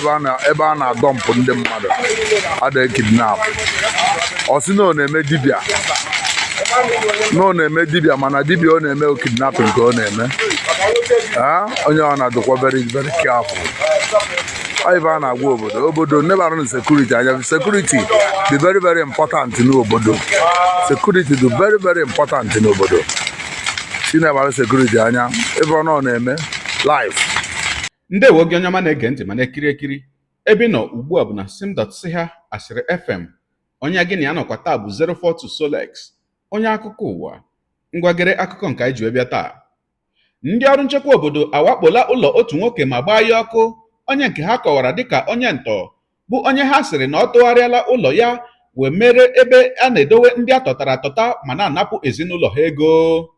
Ebe a na-adump ndị mmadụ ada kidnap. Ọ sị na ọ na-eme dibịa, na ọ na-eme dibịa, mana dibịa ọ na-eme kidnapping ka ọ na-eme. Onye ọ na-adụkwa very very careful. Ọ ife a na-agwa obodo never na security anya. Security dị very very important n'obodo. Security dị very very important n'obodo. Si nebara security anya ebe ọ nọ na-eme live. Ndewo gị, onye ọma na-ege ntị ma na-ekiri ekiri. Ebe ị nọ ugbu a bụ na sim.si ha Asịrị FM. Onye gị na ya nọkwa taa bụ 042 Solex, onye akụkọ ụwa. Ngwagere akụkọ nke anyị ji wee bịa taa: ndị ọrụ nchekwa obodo awakpola ụlọ otu nwoke ma gbaa ya ọkụ, onye nke ha kọwara dịka onye ntọ, bụ onye ha sịrị na ọ tụgharịala ụlọ ya wee mere ebe a na-edowe ndị atọtara atọta ma na-anapụ ezinụlọ ha ego.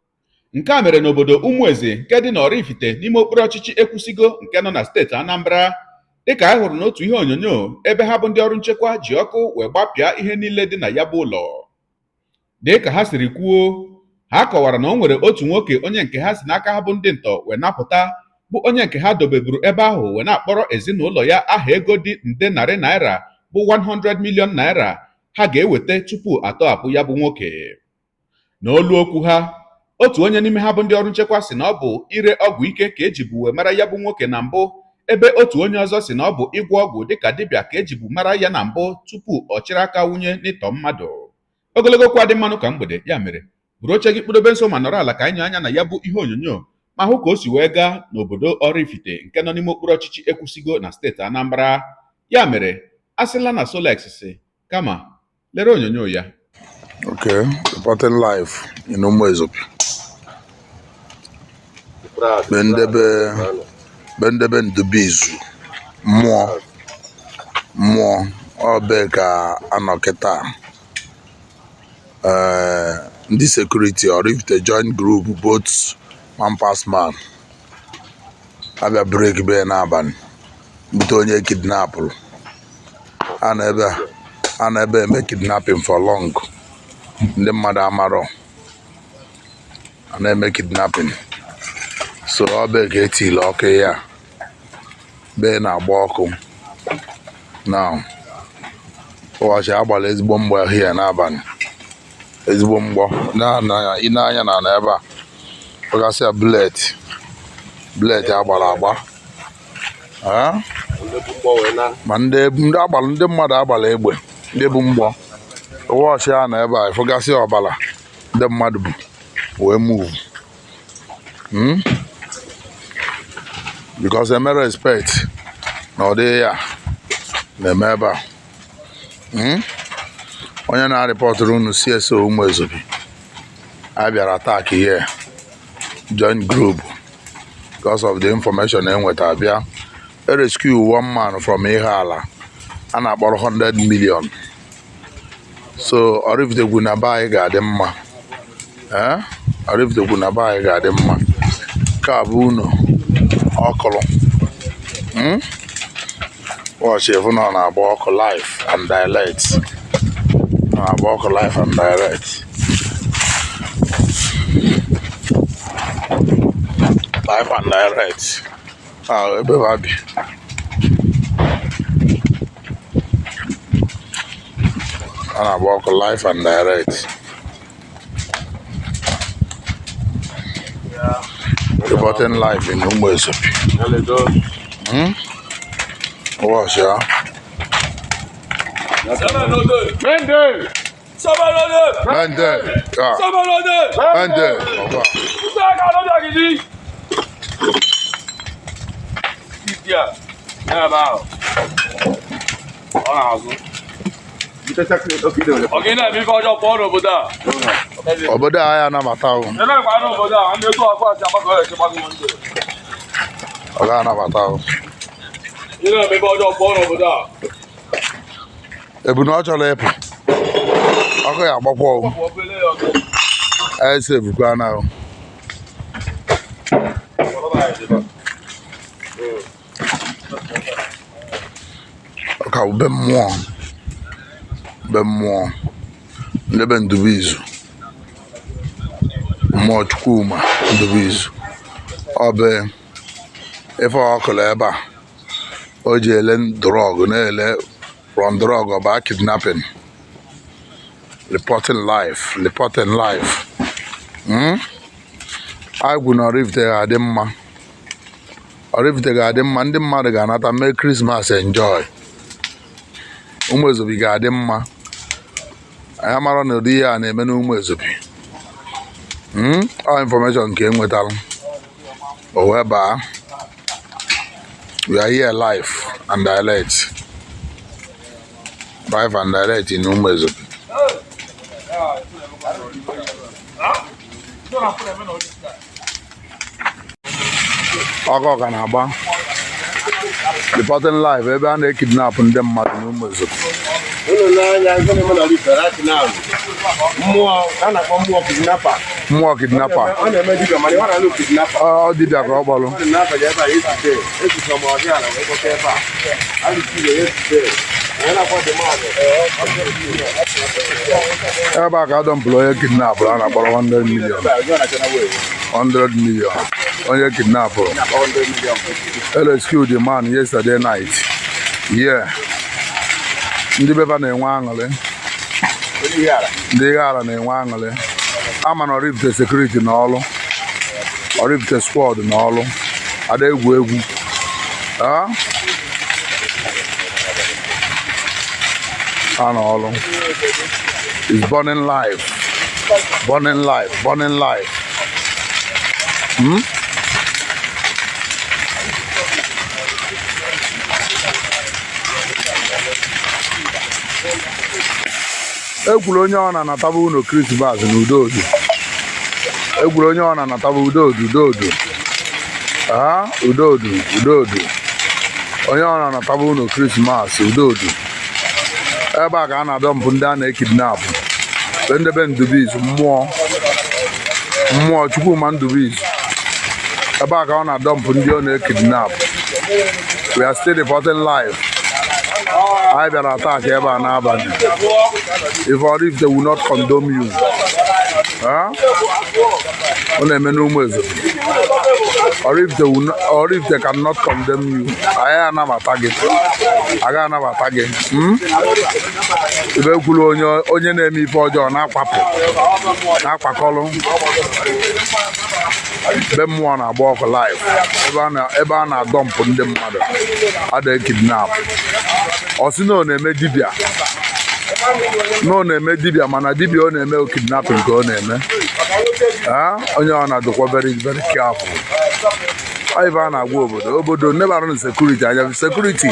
Nke a mere n'obodo Ụmụeze nke dị n'Oraifite, n'ime okpuru ọchịchị Ekwusigo nke nọ na steeti Anambra, dịka a hụrụ n'otu ihe onyonyo ebe ha bụ ndị ọrụ nchekwa ji ọkụ wee gbapịa ihe niile dị na ya bụ ụlọ. Dịka ha siri kwuo, ha kọwara na o nwere otu nwoke onye nke ha si n'aka ha bụ ndị ntọ wee napụta, bụ onye nke ha dobeburu ebe ahụ wee na-akpọrọ ezinụlọ ya aha ego dị nde narị naira bụ 100 million naira ha ga-eweta tupu atọghapụ ya bụ nwoke. N'olu okwu ha, otu onye n'ime ha bụ ndị ọrụ nchekwa si na ọ bụ ire ọgwụ ike ka ejibu wee mara ya bụ nwoke na mbụ, ebe otu onye ọzọ si na ọ bụ ịgwọ ọgwụ dịka dibịa ka ejibu mara ya na mbụ tupu ọ chịrị aka wunye n'ịtọ mmadụ. Ogologo okwu adị mmanụ ka mgbede. Ya mere, buru oche gị, kpụdobe nso ma nọrọ ala ka anyị anya na ya bụ ihe onyonyo ma hụ ka o si wee gaa n'obodo Oraifite nke nọ n'ime okpuru ọchịchị Ekwusigo na steeti Anambra. Ya mere, a sịla na Solex si, kama lere onyonyo ya. Okay, reporting live in Umuezopi. Bendebe Bendebe Ndubizu mmụọ mmụọ ọbe ka anọ kịta. Ee, ndị security Oraifite joint group, both man pass man, abịa break be n'abalị, bute onye kidnapụrụ. A na ebe a na ebe eme kidnapping for long. Ndị mmadụ amarọ a na-eme kidnapping, so ọ bụ ka etili ọkụ ya be na-agba ọkụ now. Ụbọchị agbara ezigbo mgbọ ahịa n'abalị, ezigbo mgbọ ị na-anya na ebe a kpọgasịa bullet, bullet agbara agba. Ah? Ma ndị agbara, ndị mmadụ agbara egbe, ndị bụ mgbọ. Wọchị a na ebe a ịfụgasị ọbara ndị mmadụ bụ wee move. Because eme respect na ọ dịghị ya na-eme ebe a. Onye na-arịpọtụrụ unu, CSO Umuezopi, a bịara attack here, joint group, because of the information enweta bịa e rescue one man from ihe ala a na-akpọrọ 100 million. So Oraifite na be anyị ga-adị mma. Ee, Oraifite na be anyị ga-adị mma. Nke a bụ unu ọkụrụ. Watch efu na ọ na-agba ọkụ live and direct. Ọ na-agba ọkụ live and direct, live and direct. Ah, ebe ha bi, ọ na-agba ọkụ live and direct. Reporting live in Umuezopi. Watch ya. Mende! Mende. Ah. Mende. Ọba. Ọ gị na-eme ife ọjọọ, pụọ n'obodo a. Obodo a anyị anabata ahụ. Ebe kwa n'obodo a, ndị etu ọkụ asị agbakọ esi gbagụ ndị. Ọ ga-anabata ahụ. Ị na-eme ife ọjọọ, pụọ n'obodo a. Ebunu ọ chọrọ ịpụ, ọkụ ya agbakwa o. Pụọ obere ya ọkụ. Ese ebukwa na ahụ. Ọ ka bụ be mmụọ, be mmụọ ndị be Ndubuizu, mmụọ Chukwuma Ndubuizu. Ọ bụ ife ọkụlụ ebe a. O ji ele drug, na-ele from drug ọba kidnapping. Reporting live, reporting live. Anyị kwu na Oraifite ga-adị mma, Oraifite ga-adị mma. Ndị mmadụ ga-anata mee Christmas enjoy. Ụmụezobi ga-adị mma. Anyị amara na ụdị ihe a na-eme n'Ụmụezobi. Ọ information nke enwetara o wee baa. We are here live and direct, live and direct in Ụmụezobi. Ọkụ ọka na-agba. Reporting live ebe a na-ekidnap ndị mmadụ n'Ụmụezobi. Unu n'anya ife na-eme na Oraifite right now. Mmụọ a na-akpọ mmụọ kidnapper. Mmụọ kidnapper. Ọ na-eme dibịa, mana ọ na-alụ kidnapper. Ọ dibịa ka ọ kpọrọ. Ọ dị n'abalị ebe a yesterday. Ejicha m ọhịa ala wee kpọta ebe a. A received yesterday. Anyị na-akpọ the man. Ebe a ka a dọmpụrụ onye kidnapụrụ a na-akpọrọ 100 million, 100 million, onye kidnapụrụ. Rescued the man yesterday night. Yeah, ndị beba na-enwe aṅụrị, ndị Ihiala na-enwe aṅụrị. Ama na Oraifite security na ọlụ, Oraifite squad na ọlụ ada egwu egwu. Ah? Ha na ọlụ is burning life, burning life, burning life. Ekwuru onye ọ na-anataba unu Christmas na udodu. Ekwuru onye ọ na-anataba udodu, udodu. Ah, udodu, udodu. Onye ọ na-anataba unu Christmas udodu. Ebe a ka a na-adọmpụ ndị a na-ekidnapụ. Be ndebe Ndubuizu, mmụọ mmụọ Chukwuma Ndubuizu. Ebe a ka ọ na-adọmpụ ndị ọ na-ekidnapụ. We are still reporting live. Anyị bịara attack ebe a n'abalị. If Oraifite will not condemn you. Huh? Ọ na-eme n'Ụmụezobi. Oraifite will not, Oraifite cannot condemn you. Anyị anabata gị. Agaghị anabata gị. Ebe ekwuru onye onye na-eme ife ọjọọ na-akwapụ na-akwakọrọ be mmụọ na-agba ọkụ live ebe a na-adọmpụ ndị mmadụ ada kidnap. Ọ sị na ọ na-eme dibịa, na ọ na-eme dibịa, mana dibịa ọ na-eme kidnapping ka ọ na-eme. Ah, onye ọ na-adịkwa very very careful. Ọ ife a na-agwa obodo, obodo never na security anya. Security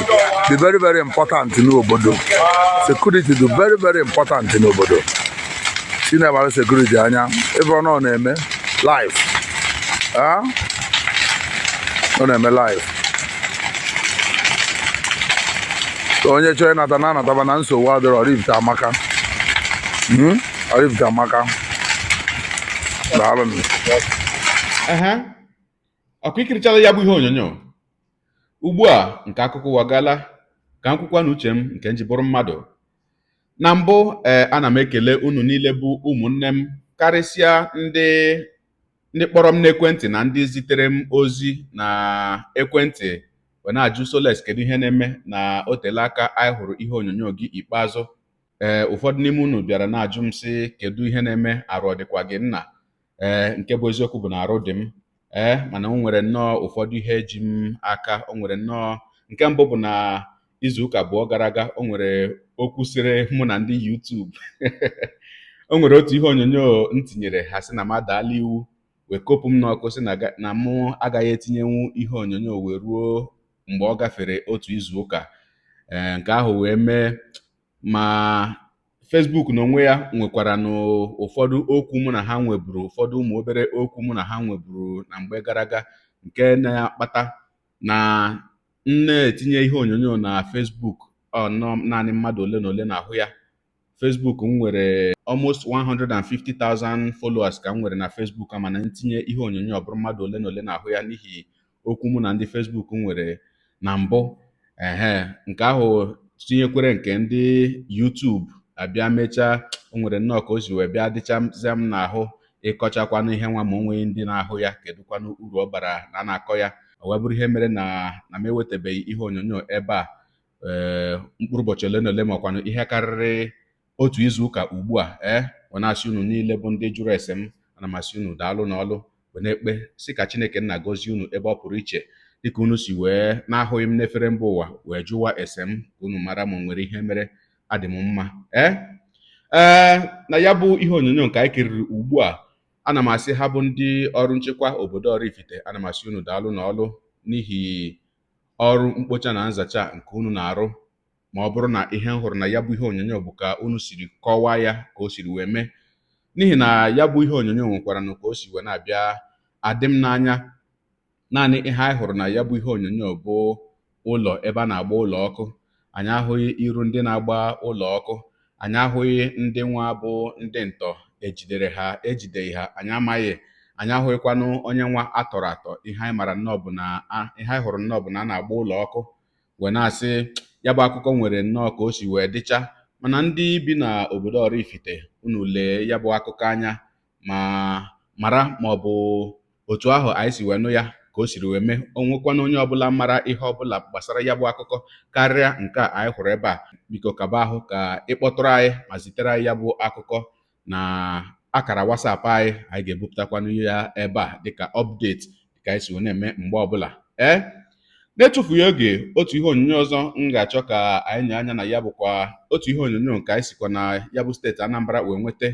dị very very important n'obodo. Security dị very very important n'obodo. Si nebara security anya ebe ọ nọ na-eme live. Ah, ọ na-eme live. So onye chọrọ ịnata na-anataba na nsogbu adịrọ. Oraifite amaka. Oraifite amaka. Daalụ. Ehe, ọkụ ikirichala ya bụ ihe onyonyo ugbu a nke akụkọ ụwa gaala ka m kwukwa na uche m nke m ji bụrụ mmadụ na mbụ. Ee, ana m ekele unu niile bụ ụmụnne m, karịsịa ndị kpọrọ m n'ekwentị na ndị zitere m ozi na ekwentị wee na-ajụ, "Solex, kedu ihe na-eme na o teela aka anyị hụrụ ihe onyonyo gị ikpeazụ?" Ee, ụfọdụ n'ime unu bịara na-ajụ m sị, "Kedu ihe na-eme? Arụ ọ dịkwa gị, nna?" Ee, nke bụ eziokwu bụ na arụ dị m. Ee, mana o nwere nnọọ ụfọdụ ihe ji m aka. O nwere nnọọ nke mbụ bụ na izu ụka 2 gara aga, o nwere okwu siri mụ na ndị YouTube. O nwere otu ihe onyonyo m tinyere, ha sị na m adaala iwu, wee kopụ m n'ọkụ, sị na mụ agaghị etinyenwu ihe onyonyo wee ruo mgbe ọ gafere otu izu ụka. Ee, nke ahụ wee mee ma Facebook n'onwe ya nwekwara n'ụfọdụ okwu mụ na ha nweburu, ụfọdụ ụmụ obere okwu mụ na ha nweburu na mgbe gara aga, nke na-akpata na m na-etinye ihe onyonyo na Facebook, ọ nọ naanị mmadụ ole na ole na-ahụ ya. Facebook m nwere almost 150,000 followers ka m nwere na Facebook, mana ntinye ihe onyonyo, ọ bụrụ mmadụ ole na ole na-ahụ ya n'ihi okwu mụ na ndị Facebook nwere na mbụ. Ehe, nke ahụ tinyekwere nke ndị YouTube abịa mechaa, o nwere nnọọ ka o si wee bịa dịchazie m n'ahụ ịkọchakwanụ ihe nwa ma o nweghị ndị na-ahụ ya. Kedụkwanụ uru ọ bara na a na-akọ ya? O wee bụrụ ihe mere na m ewetabeghị ihe onyonyo ebe a ee mkpụrụ ụbọchị ole na ole, makwanụ ihe karịrị otu izu ụka ugbu a. Ee, wee na-asị unu niile bụ ndị jụrụ ese m, ana m asị unu daalụ n'ọlụ, wee na-ekpe sị ka Chineke nna gọzie unu ebe ọ pụrụ iche, dịka unu si wee na-ahụghị m n'efere mba ụwa wee jụwa ese m ka unu mara ma o nwere ihe mere. Adị m mma. Ee, na ya bụ ihe onyonyo nke anyị kiriri ugbu a, ana m asị ha bụ ndị ọrụ nchekwa obodo Oraifite, ana m asị unu daalụ n'ọlụ n'ihi ọrụ mkpocha na nzacha nke unu na-arụ. Ma ọ bụrụ na ihe m hụrụ na ya bụ ihe onyonyo bụ ka unu siri kọwaa ya ka o siri wee mee, n'ihi na ya bụ ihe onyonyo nwekwara nụ ka o si wee na-abịa adị m n'anya. Naanị ihe anyị hụrụ na ya bụ ihe onyonyo bụ ụlọ ebe a na-agba ụlọ ọkụ. Anyị ahụghị iru ndị na-agba ụlọ ọkụ, anyị ahụghị ndị nwa bụ ndị ntọ ejidere ha ejideghị ha, anyị amaghị. Anyị ahụghịkwanụ onye nwa atọrọ atọ. Ihe anyị mara nnọọ bụ na ihe anyị hụrụ nnọọ bụ na a na-agba ụlọ ọkụ, wee na-asị ya bụ akụkọ nwere nnọọ ka o si wee dịcha. Mana ndị bi n'obodo Oraifite, unu lee ya bụ akụkọ anya ma mara ma ọ bụ otu ahụ anyị si wee nụ ya ka o siri wee mee. O nwekwana onye ọbụla mara ihe ọbụla gbasara ya bụ akụkọ karịa nke a anyị hụrụ ebe a, biko kaba ahụ ka ịkpọtụrụ anyị ma zitere anyị ya bụ akụkọ na akara WhatsApp anyị. Anyị ga-ebupụtakwanụ ya ebe a dịka update, dịka anyị si wee na-eme mgbe ọbụla. Ee, na-etufughị oge, otu ihe onyonyo ọzọ m ga-achọ ka anyị nye anya na ya bụkwa otu ihe onyonyo nke anyị sikwa na ya bụ steeti Anambra wee nweta,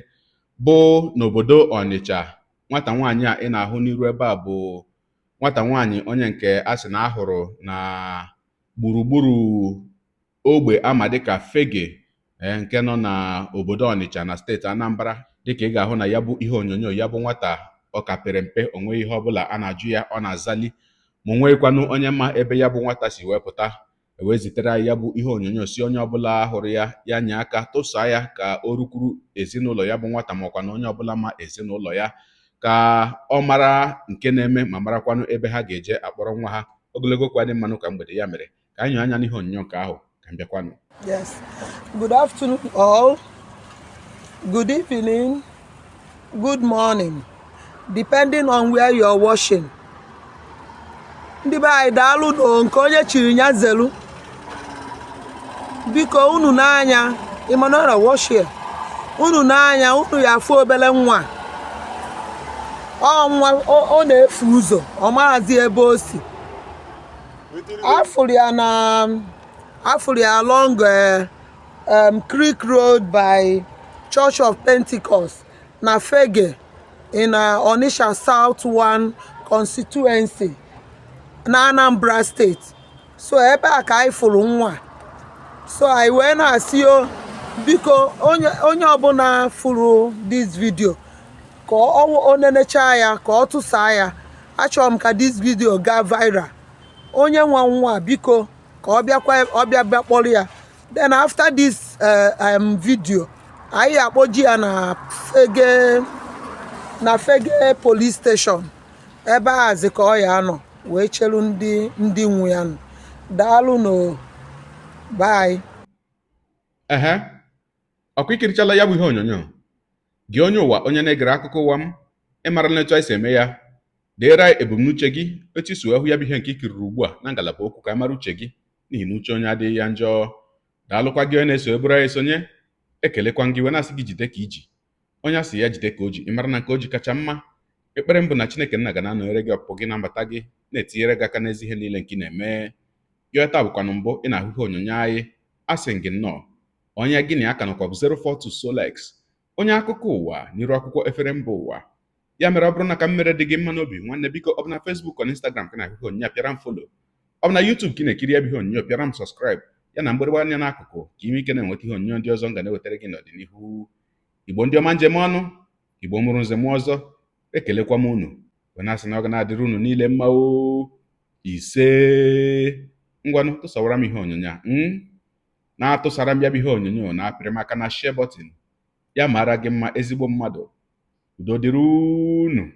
bụ n'obodo Ọnịcha. Nwata nwaanyị a ị na-ahụ n'iru ebe a bụ nwata nwaanyị onye nke a sị na ahụrụ na gburugburu ogbe ama dịka Fege, ee, nke nọ n'obodo Ọnịcha na steeti Anambra. Dịka ị ga-ahụ na ya bụ ihe onyonyo, ya bụ nwata ọ ka pere mpe, o nweghị ihe ọbụla a na-ajụ ya ọ na-azali, ma o nweghịkwanụ onye ma ebe ya bụ nwata si wee pụta. Wee zitere anyị ya bụ ihe onyonyo, si onye ọbụla hụrụ ya, ya nye aka tụsaa ya ka o rukwuru ezinụlọ ya bụ nwata, makwa na onye ọbụla ma ezinụlọ ya ka ọ mara nke na-eme, ma marakwanụ ebe ha ga-eje akpọrọ nwa ha. Ogologo kwa dị mmanụ ka mgbede. Ya mere ka anyị nyoo anya n'ihe onyonyo nke ahụ ka m bịakwanụ. Yes. Good afternoon, all. Good evening. Good morning. Depending on where you're watching. Ndị be anyị, daalụ nụ. Nke onye chiri ya zelu. Biko, unu n'anya, Emmanuel, watch here. Unu n'anya, unu ya afụ obele nwa. Ọ nwa ọ na-efu ụzọ, ọ maghịzi ebe o si. Afụrụ ya na afụrụ ya along Creek Road by Church of Pentecost na Fege in Onitsha South 1 constituency na Anambra State. So ebe a ka anyị fụrụ nwa. So anyị wee na-asị o, biko, onye ọbụla fụrụ this video, ka ọ nenecha ya, ka ọ tụsaa ya. Achọrọ m ka this video gaa viral. Onye nwa nwa, biko, ka ọ bịakwa, ọ bịa bịa kpọrọ ya. Then after this video, anyị akpọji ya na Fege police station, ebe ahazi ka ọ ya anọ wee chelu ndị nwe ya nọ. Daalụ no, bye. Ehe, ọkwa ikirichala ya bụ ihe onyonyo. Gị onye ụwa, onye na-egere akụkọ ụwa m, ịmarala etu anyị si eme ya. Deere anyị ebumnuche gị, etu isi wee hụ ya bụ ihe nke ikiriri ugbu a na ngalaba okwu, ka anyị mara uche gị, n'ihi na uche onye adịghị ya njọ. Daalụkwa gị onye na-eso eburu anyị esonye. Ekelekwa gị wee na-asị gị jide ka iji. Onye asị ya jide ka o ji, ị mara na nke o ji kacha mma. Ekpere mbụ na Chineke nna ga na-anọnyere gị, ọpụpụ gị na mbata gị, na-etinyere gị aka n'ezi ihe niile nke ị na-eme. Gị taa bụkwanụ mbụ ị na-ahụ ihe onyonyo anyị, asị gị nnọọ. Onye gị na ya ka nọkwa bụ 042 Solex, onye akụkọ ụwa n'iru akwụkwọ efere mba ụwa. Ya mere, ọ bụrụ na ka mmere dị gị mma n'obi, nwanne, biko, ọ bụ na Facebook ọ na Instagram ka na-ahụ ihe onyonyo a, pịara m follow. Ọ bụ na YouTube ka ị na-ekiri ya bụ ihe onyonyo, pịara m subscribe, ya na mgbịrịgba anya n'akụkụ, ka ime ike na-enweta ihe onyonyo ndị ọzọ m ga na-ewetara gị n'ọdịnihu. Igbo ndị ọma, njem ọnụ Igbo mụrụ nze m ọzọ, ekelekwa m unu wee na-asị na ọ ga na-adịrị unu niile mma o. Ise. Ngwanụ, tụsawara m ihe onyonyo a na-atụsara m ya bụ ihe onyonyo, na-apịrị m aka na share button. Ya mara gị mma, ezigbo mmadụ. Udo dịrị unu.